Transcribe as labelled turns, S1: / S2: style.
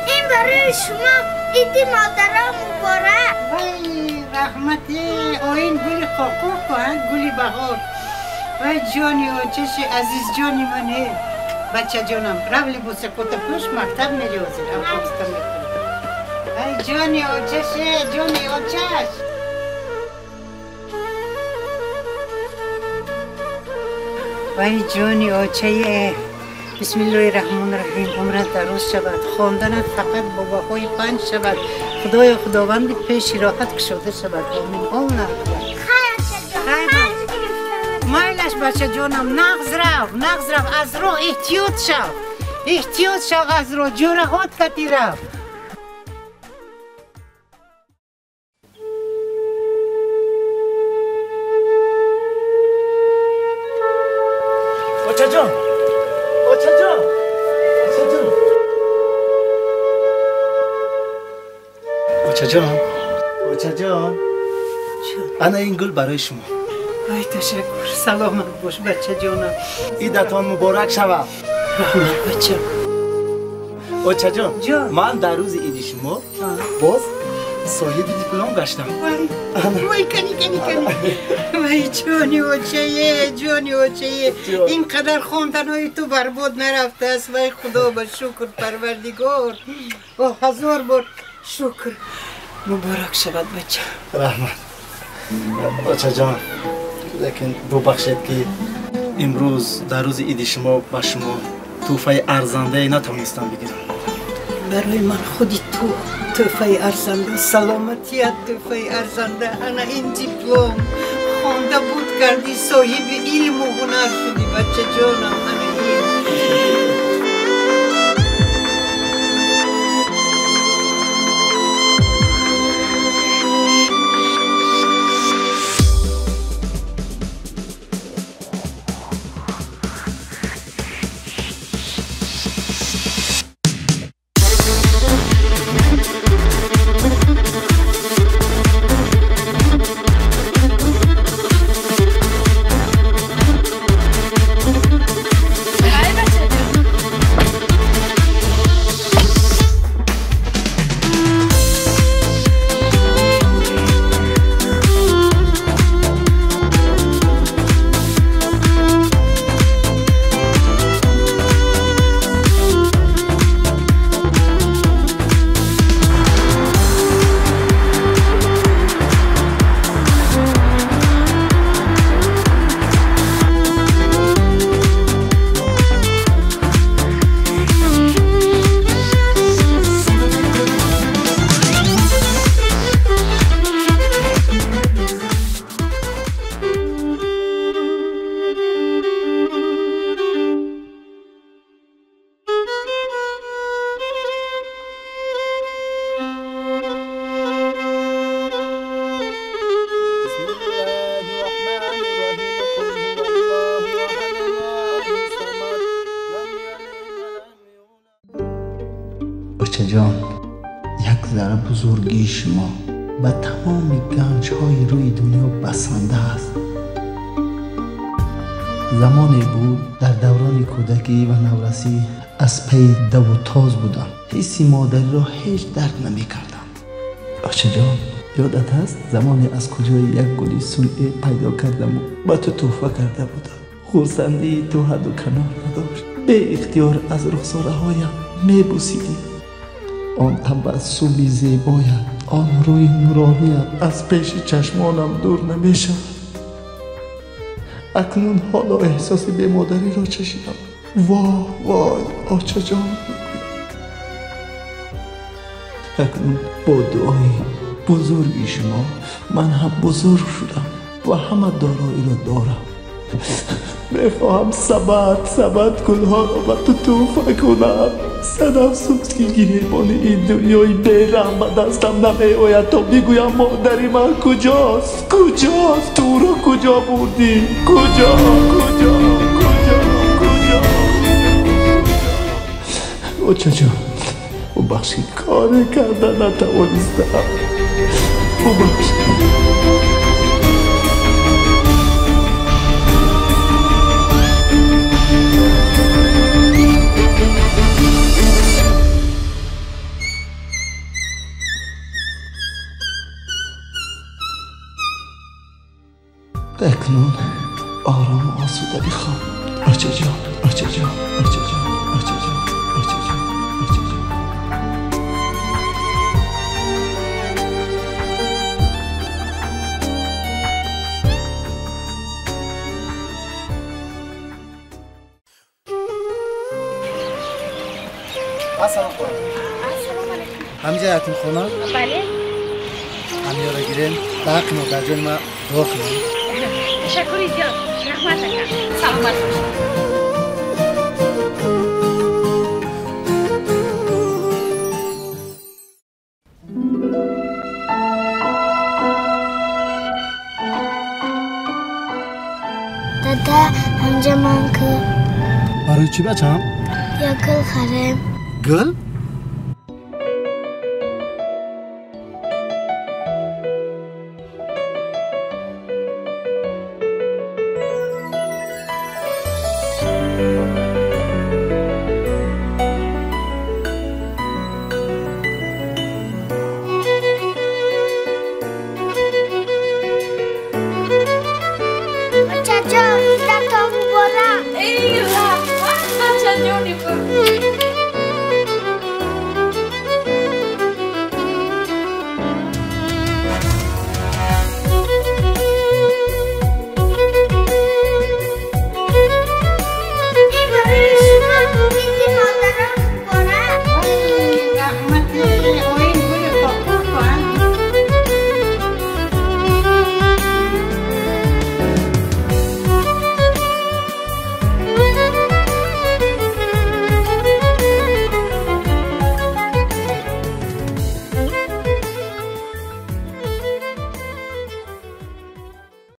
S1: این برای شما عید مادران مبارک.
S2: وای رحمتی آین گل قاقوق و گل بهار. وای جانی آچش عزیز جانی منه. بچه جانم رو لباس کت پوش مکتب میری حاضر هم میکنی. وای جانی آچش جانی آچش. وای جانی آچه. بسم الله الرحمن الرحیم. عمرت دراز شود، خواندنت فقط با بهای 5 شود، خدای خداوند پیش راحت کشاده شود. آمین. الله اکبر. خیر مایلش بچه جانم. نغز رفت، نغز رفت. از راه احتیاط شو، احتیاط شو از راه جرهات کتی رفت.
S3: بچه جان، بچه جان، بچه جان، بچه جان، بچه جان، انا این گل برای شما.
S2: ای تشکر، سلامت باش بچه جانم.
S3: عیدتان مبارک شود.
S2: رحمت بچه.
S3: بچه جان، من در روز عید شما باز صاحب دیپلم گشتم.
S2: وای کنی کنی کنی. وای جانی اوچه، جانی اوچه، اینقدر خواندنهای تو برباد نرفته است. وای خدا به شکر پروردگار. او هزار بار شکر. مبارک شود بچه.
S3: رحمت بچه جان، لیکن ببخشید که امروز در روز عید شما با شما تحفه ارزنده نتوانستم بگیرم.
S2: برای من خودی تو تحفه ارزنده، سلامتیت تحفه ارزنده. انا این دیپلم خوانده بود کردی، صاحب علم و هنر شدی بچه جانم. انا این
S4: جان، یک ذره بزرگی شما به تمام گنج‌های روی دنیا بسنده است. زمانی بود در دوران کودکی و نورسی از پی دو و تاز بودم. حسی مادری را هیچ درک نمی کردم. آچه جان، یادت هست زمانی از کجای یک گلی صنعی پیدا کردم و به تو تحفه کرده بودم. خرسندی تو حد و کنار نداشت. به اختیار از رخساره هایم می بوسیدی. آن تبسم زیبایت، آن روی نورانیت از پیش چشمانم دور نمیشود. اکنون حالا احساس بی‌مادری را چشیدم. وای وای آچه جان. اکنون با دعای بزرگی شما من هم بزرگ شدم و همه دارایی را دارم. Мехоҳам сабад сабад гулҳоро ба ту тӯҳфа кунам. Сад афсӯс, ки гиребони ин дунёи бераҳм ба дастам намеояд, то бигӯям модари ман куҷост, куҷост, туро куҷо бурдӣ, куҷо, куҷо, куҷо, куҷо. Очаҷон, бубахшед, коре карда натавонистам, бубахшед. Акнун орому осуда бихоб. Очаҷон, очаҷон, очаҷон, очаҷон, очаҷон, очаҷон.
S3: Ассалому алайкум. Ҳамҷа ятимхона?
S5: Бале.
S3: Ҳамёра гирем, ба ҳаққи модарҷони ма дуо кунем.
S5: Ташаккури зиёд. Раҳмат ака. Саломат бошед.
S1: Дада, ҳамҷа ман ку.
S3: Барои чӣ, бачам?
S1: Я гул харем.
S3: Гул?